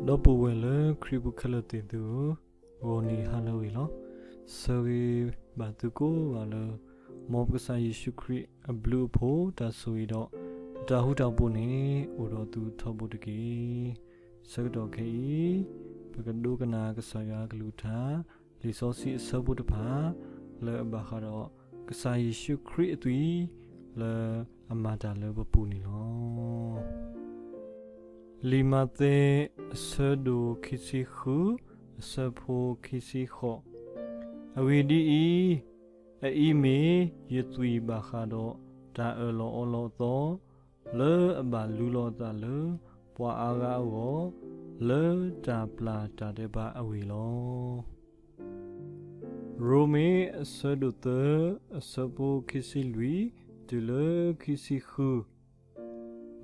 ဒီပုၢ်ဝဲၢ်လၢခရံာ်ပူၤခဲလၢာ်သ့ၣ်သုဧၢ, ဂီၤနံၤဟါလၢအဂ့ၤလီၤ. ဆၢဂ့ၤဘၣ်သုကိးဂၤလၢ မ်ပကစၢ်ယ့ၣ်ၡူးခရံာ်အဘျုးအဖှိၣ်တၢ်ဆိၣ်ဂ့ၤဒီး တၢ်ဃူတၢ်ဖိးန့ၣ် အိၣ်ဒီးသုထီဘိတက့ၢ်. ဆၢကတီၢ်ခဲအံၤ ပကဒိကနၣ်ကစၢ်ယွၤအကလုၢ်ကထါ လံာ်စီဆှံအဆၢဖိတဖၣ် လၢအဘၣ်ဃးဒီး ကစၢ်ယ့ၣ်ၡူးခရံာ်အသွံၣ် လၢအမၤတၢ်လၢပပူၤန့ၣ်လီၤ. လံာ်မးသဲ အဆၢဒိၣ်ခံဆံဃု အဆၢဖိခံဆံဃိး, အဂ့ၢ်ဒ်အံၤ, အအံၤမ့ၢ်ယသွံၣ်ဘၣ်ဃးဒီးတၢ်အၢၣ်လီၤအီလီၤအသီ လၢအဘၣ်လူလီၤအသးလၢပှၤအါဂၤအဂီၢ် လၢတၢ်ပျၢ်တၢ်ဒဲးဘးအဂ့ၢ်လီၤ. ရိမ့ၤ အဆၢဒိၣ်သၢ အဆၢဖိခံဆံလွံၢ် တုၤလၢခံဆံဃု,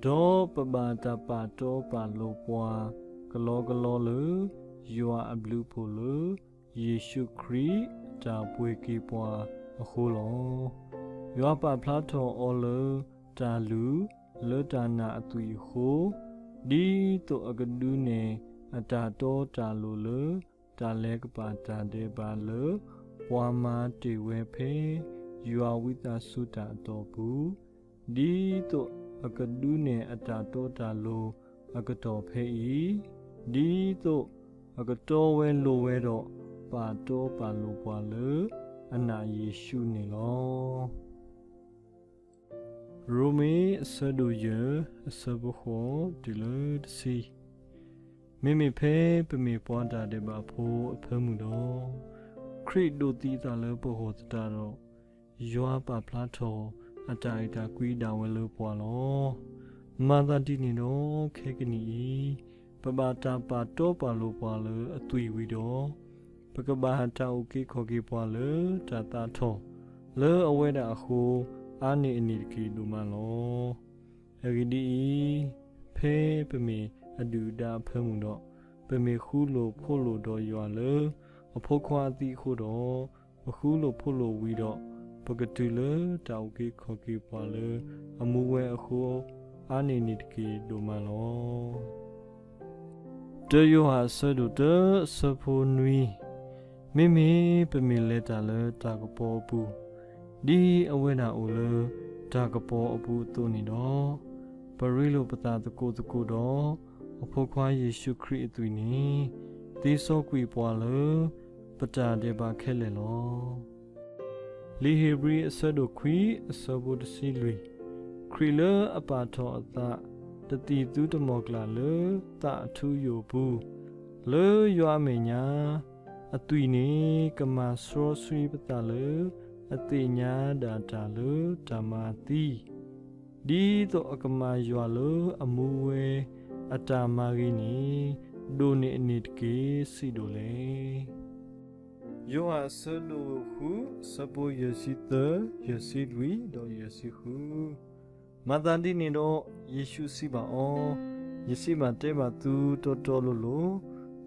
ဒီးပဘၣ်တၢ်ပာ်တီပာ်လိၤပှၤ ကလီကလီလၢ ယွၤအဘျုးအဖှိၣ်လၢ ယ့ၣ်ၡူးခရံာ်အတၢ်ပှ့ၤက့ၤပှၤအဃိလီၤ. ယွၤပာ်ဖျါထီၣ်အီၤလၢတၢ်လုၢ် လၢတၢ်နာ်အသွံၣ်အဃိ, ဒ်သိးအကဒုးနဲၣ်အတၢ်တီတၢ်လိၤလၢ တၢ်လဲၤကပာ်တၢ်ဒဲးဘးလၢ ပှၤမၤတ့ၢ်ဝဲဖဲ ယွၤဝံသးစူၤတၢ်အတီၢ်ပူၤ, ဒ်သိးအကဒုးနဲၣ်အတၢ်တီတၢ်လိၤအကတီၢ်ဖဲအံၤ, ဒ်သိးအကတီဝဲလိၤဝဲဒီး ပာ်တီပာ်လိၤပှၤလၢအနာ်ယ့ၣ်ၡူးန့ၣ်လီၤ. ရိမ့ၤ အဆၢဒိၣ်ယဲၢ် အဆၢဖိဃိး တုၤလၢတဆံ, မ့မ့ၢ်ဖဲပမ့ၢ်ပှၤတၢ်ဒဲးဘးဖိအဖၢမုၢ်ဒီး, ခရံာ်ဒိးသံအသးလၢပဂီၢ်သတးဒီး, ယွၤပာ်ဖျါထီၣ်အတၢ်အဲၣ်တၢ်ကွံဒၣ်ဝဲလၢပှၤလီၤ. မၤသးဒ်န့ၣ်ဒီး ခဲကနံၣ်အံၤ, ပဘၣ်တၢ်ပာ်တီပာ်လိၤပှၤလၢအသွံၣ်ဝံၤဒီး, ပကဘၣ်တၢ်အုၣ်က့ၤခီၣ်က့ၤပှၤလၢတၢ်သးထီၣ် လၢအဝဲဒၣ်အဃိ အါန့ၢ်အန့ၣ်တက့ၢ်ဒိၣ်မးလီၤ. အဂ့ၢ်ဒ်အံၤ, ဖဲပမ့ၢ်အဒုၣ်အဒါအဖၢမုၢ်ဒီး, ပမ့ၢ်ဃူလိာ်ဖိးလိာ်ဒီးယွၤလၢ အဖိခွါအသံအဃိဒီး, ပဃူလိာ်ဖိးလိာ်ဝံၤဒီး, ပကတုၤလၢတၢ်အုၣ်က့ၤခီၣ်က့ၤပှၤလၢအမူဝဲအဃိ အါန့ၢ်န့ၣ်တက့ၢ်ဒိၣ်မးလီၤ. တၢယိၤဟၣ် အဆၢဒိၣ်တၢ အဆၢဖိနွံ, မ့မ့ၢ်ပမ့ၢ်လဲၤတၢ်လၢတၢ်ကပီၤအပူၤ, ဒ်အဝဲဒၣ်အိၣ်လၢတၢ်ကပီၤအပူၤအသိးန့ၣ်ဒီး, ပရ့လိာ်ပသးသကိးသကိးဒီး အဖိခွါယ့ၣ်ၡူးခရံာ်အသွံၣ်န့ၣ်, သ့စီကွံာ်ပှၤလၢပတၢ်ဒဲးဘးခဲလၢာ်လီၤ. လံာ်ဧ့ၤဘြံၤ အဆၢဒိၣ်ခွံ အဆၢဖိတဆံလွံၢ်, ခရံာ်လၢအပာ်ထီၣ်အသး တသံၣ်သူတမီၢ်ကျၢ်လၢသးအထူအယိာ်အပူၤ, လၢယွၤအမဲာ်ညါ, အသွံၣ်န့ၣ်ကမၤဆှီဆှံပသးလၢ အသ့ၣ်ညါဒၣ်တၢ်လၢတၢ်မၤအသံ, ဒ်သိးအကမၤယွၤလၢအမူဝဲအတၢ်မၤဂ့ၤန့ၣ်, ဒိၣ်န့ၢ်အန့ၣ်တက့ၢ် စံးဒိၣ်လဲၣ်. ယိၤဟၣ် အဆၢဒိၣ်ဃု အဆၢဖိယဲၢ်ဆံသၢ, ယဲၢ်ဆံလွံၢ် ဒီးယဲၢ်ဆံဃု. မၤသးဒ်န့ၣ်ဒီး ယ့ၣ်ၡူးစံးဘၣ်အီၤ, ယစံးဘၣ်တဲဘၣ်သုတီတီလိၤလိၤ,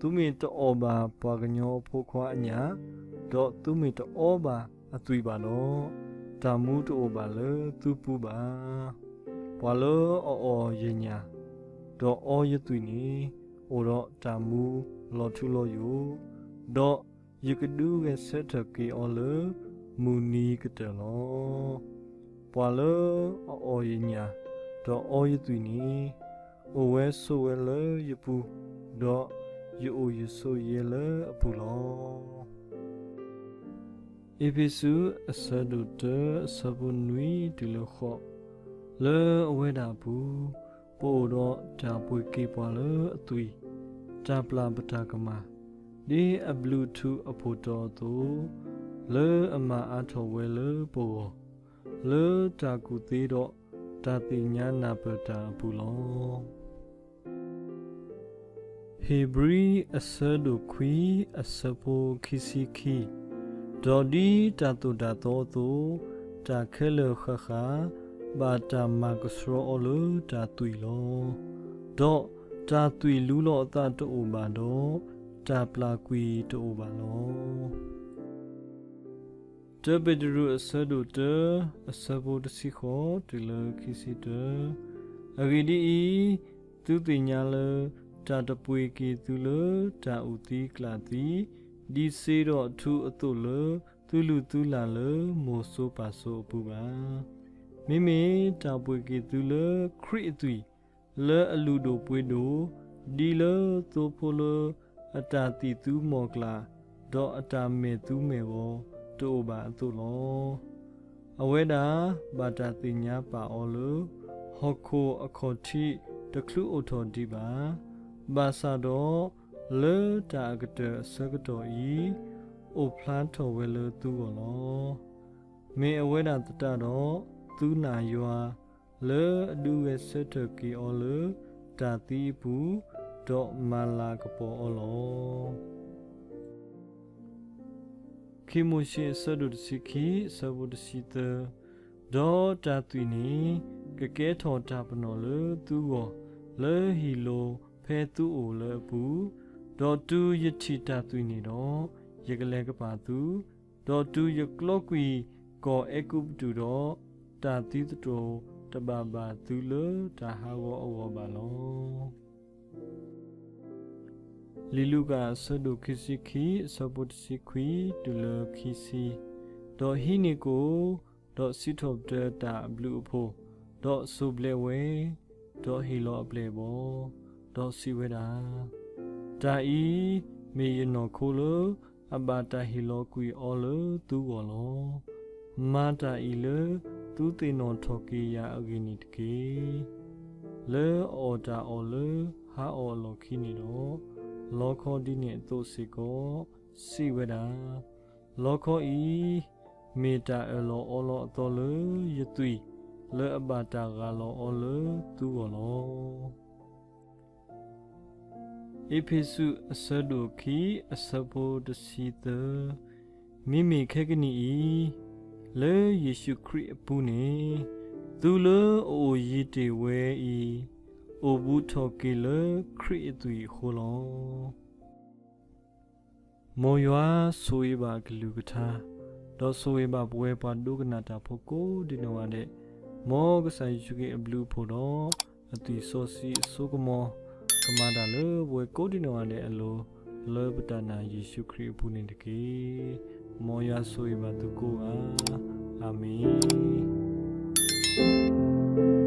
သုမ့ၢ်တအီၣ်ဘၣ်ပှၤကညီအဖိခွါအညၣ်, ဒီးသုမ့ၢ်တအီဘၣ်အသွံၣ်ဘၣ်ဒီး, တၢ်မူတအိၣ်ဘၣ်လၢသုပူၤဘၣ်. ပှၤလၢအအီၣ်ယညၣ်, ဒီးအီယသွံၣ်န့ၣ်, အိၣ်ဒီးတၢ်မူလီၤထူလီၤယိာ်, ဒီးယကဒုးဂဲၤဆၢထၢၣ်က့ၤအီၤလၢမုၢ်နံၤကတၢၢ်လီၤ. ပှၤလၢအအီၣ်ယညၣ်, ဒီးအီယသွံၣ်န့ၣ်, အိၣ်ဝဲဆိးဝဲလၢယပူၤ, ဒီးယအိၣ်ယဆိးယဲလၢအပူၤလီၤ. အ့းဖ့းစူး အဆၢဒိၣ်တၢ အဆၢဖိနွံတုၤလၢဃိး, လၢအဝဲဒၣ်အပူၤ, ပအိၣ်ဒီးတၢ်ပှ့ၤက့ၤပှၤလၢအသွံၣ်, တၢ်ပျၢ်ပတၢ်ကမၣ်, ဒ်အဘျုးအထူးအဖှိၣ်တီၤအသိး, လၢအမၤအါထီၣ်ဝဲလၢပဂီၢ်, လၢတၢ်ကူၣ်သ့ဒီးတၢ်သ့ၣ်ညါနၢ်ပၢၢ်တၢ်အပူၤလီၤ. ဧ့ၤဘြံၤ အဆၢဒိၣ်ခွံ အဆၢဖိခံဆံခံ, ဒီးဒ်တၢ်သိၣ်တၢ်သီအသိး, တၢ်ခဲလၢာ်ဃၣ်ဃၣ် ဘၣ်တၢ်မၤကဆှီအီၤလၢတၢ်သွံၣ်လီၤ. ဒီးတၢ်သွံၣ်လူလီၤအသးတအိၣ်ဘၣ်ဒီး, တၢ်ပျၢ်ကွံာ်တအိၣ်ဘၣ်လီၤ. တၢပ့းတရူး အဆၢဒိၣ်တၢ, အဆၢဖိတဆံဃိး တုၤလၢခံဆံတၢ. အဂ့ၢ်ဒ်အံၤ, သုသ့ၣ်ညါလၢ တၢ်တပှ့ၤက့ၤသုလၢ တၢ်အုၣ်သံကျၣ်သံ, ဒ်စ့ဒီးထူအသိးလၢ သုလုၢ်သုလၢ်လၢ မိၢ်စိပၢ်စိအပူၤဘၣ်. မ့မ့ၢ်တၢ်ပှ့ၤက့ၤသုလၢ ခရံာ်အသွံၣ်, လၢအလုၢ်ဒိၣ်ပှ့ၤဒိၣ်, ဒ်လၢသိဖိလၢ အတၢ်သံၣ်သူမီၢ်ကျၢ်, ဒီးအတၢ်မဲာ်သူမဲာ်ဂီၤ တအိၣ်ဘၣ်အသိးလီၤ. အဝဲဒၣ်ဘၣ်တၢ်သ့ၣ်ညါပာ်အီၤလၢ ဟီၣ်ခိၣ်အခီၣ်ထံး တချုးအိၣ်ထီၣ်ဒံးဘၣ်. ဘၣ်ဆၣ်ဒီး လၢတၢ်အကတၢၢ်အဆၢကတီၢ်အံၤ အိၣ်ဖျါထီၣ်ဝဲလၢသုဂီၢ်လီၤ. မ့ၢ်အဝဲဒၣ်သတးဒီး သုနာ်ယွၤ လၢအဒုးဂဲၤဆၢထၢၣ်က့ၤအီၤလၢ တၢ်သံအပူၤ, ဒီးမၤလၤကပီၤအီၤလီၤ. ခံမိၤၡ့ အဆၢဒိၣ်တဆံခံ အဆၢဖိတဆံသၢ, ဒီးတၢ်သွံၣ်န့ၣ် ကကဲထီၣ်တၢ်ပနီၣ်လၢသုဂီၢ် လၢဟံၣ်လိၤ ဖဲသုအိၣ်လၢအပူၤ, ဒီးတုၤယထံၣ်တၢ်သွံၣ်န့ၣ်ဒီး ယကလဲၤကပာ်သု, ဒီးတုၤယကျီကွံာ်ကီၢ်အဲၤကူပတူးဒီး, တၢ်သံသတြိာ်တဘၣ်ဘၣ်သုလၢတၢ်ဟးဂီၤအဂီၢ်ဘၣ်လီၤ. လံာ်လူၤကၣ် အဆၢဒိၣ်ခံဆံခံ အဆၢဖိတဆံခွံ တုၤလၢခံဆံ, ဒီးဟံးန့ၢ်ကိၣ်, ဒီးစံးထီၣ်ပတြၢၤတၢ်အဘျုးအဖှိၣ်, ဒီးစိၢ်ဘျဲးဝဲ, ဒီးဟ့ၣ်လီၤအပျဲၢ်အဘီၣ်, ဒီးစံးဝဲဒၣ်, တၢ်အံၤမ့ၢ်ယနီၢ်ခိလၢ အဘၣ်တၢ်ဟ့ၣ်လီၤကွံာ်အီၤလၢသုဂီၢ်လီၤ. မၤတၢ်အံၤလၢ သုသ့ၣ်နီၣ်ထီၣ်က့ၤယၤအဂ့ၢ်န့ၣ်တက့ၢ်. လၢအအီၣ်တၢ်အီၣ်လၢဟါအီၣ်အလီၢ်ခံန့ၣ်ဒီး, လီခီဒ်န့ၣ်အသိးစ့ၢ်ကီး, စံးဝဲဒၣ်, လီခီအံၤ မ့ၢ်တၢ်အၢၣ်လီၤအီလီၤအသီလၢယသွံၣ်, လၢအဘၣ်တၢ်ဂၢ်လီၤအီၤလၢသုဂီၢ်လီၤ. အ့းဖ့းစူး အဆၢဒိၣ်ခံ အဆၢဖိတဆံသၢ, မ့မ့ၢ်ခဲကနံၣ်အံၤ, လၢယ့ၣ်ၡူးခရံာ်အပူၤန့ၣ်, သုလၢအအိၣ်ယံၤတ့ၢ်ဝဲအံၤ, အိၣ်ဘူးထီၣ်က့ၤလၢခရံာ်အသွံၣ်အဃိလီၤ. မ်ယွၤဆိၣ်ဂ့ၤဘၣ်အကလုၢ်ကထါ, ဒီးဆိၣ်ဂ့ၤဘၣ်ပဝဲပှၤဒိကနၣ်တၢ်ဖိကိးဒံနီၢ်ဂၤဒဲး, မ်ကစၢ်ယ့ၣ်ၡူးခရံာ်အဘျုးအဖှိၣ်ဒီး အသွံၣ်စီဆှံအစိကမီၤ, ကမၤတၢ်လၢပဝဲကိးဒံနီၢ်ဂၤဒဲးအလိၤ, လၢပတၢ်နာ်ယ့ၣ်ၡူးခရံာ်အပူၤန့ၣ်တက့ၢ်. မ်ယွၤဆိၣ်ဂ့ၤဘၣ်သုကိးဂၤ, အၤမ့ၣ်.